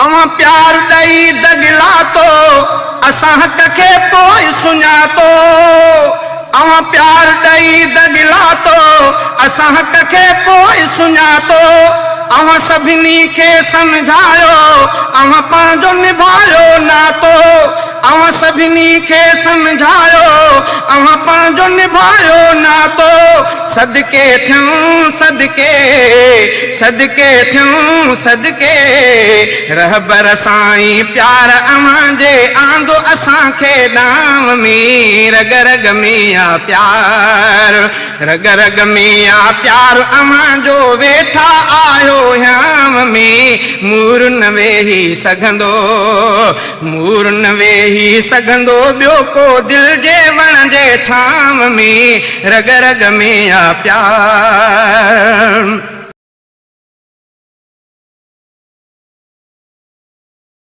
اوهان پيار ڏئي دڳ لاتو، اسان حق کي پوء سڃاتو. اوهان پيار ڏئي دڳ لاتو، اسان حق کي پوء سڃاتو. اوهان سڀني کي سمجهايو، اوهان پنهنجو نڀايو ناتو. اوهان سڀني کي سمجهايو، اوهان پنهنجو نڀايو ناتو. صدقي ٿيون صدقي، صدقي ٿيون صدقي. رهبر سائين پيار اوهان جي آندو اسان کي ڏانء ۾. رڳ رڳ ۾ آ پيار، رڳ رڳ ۾ آ پيار اوهان جو، ويٺا آهيو هيانء ۾. مور نه ويهي سگهندو، مور نه ويهي سگهندو ٻيو ڪو دل جي وڻ جي ڇانو ۾. رڳ رڳ ۾ آ پيار.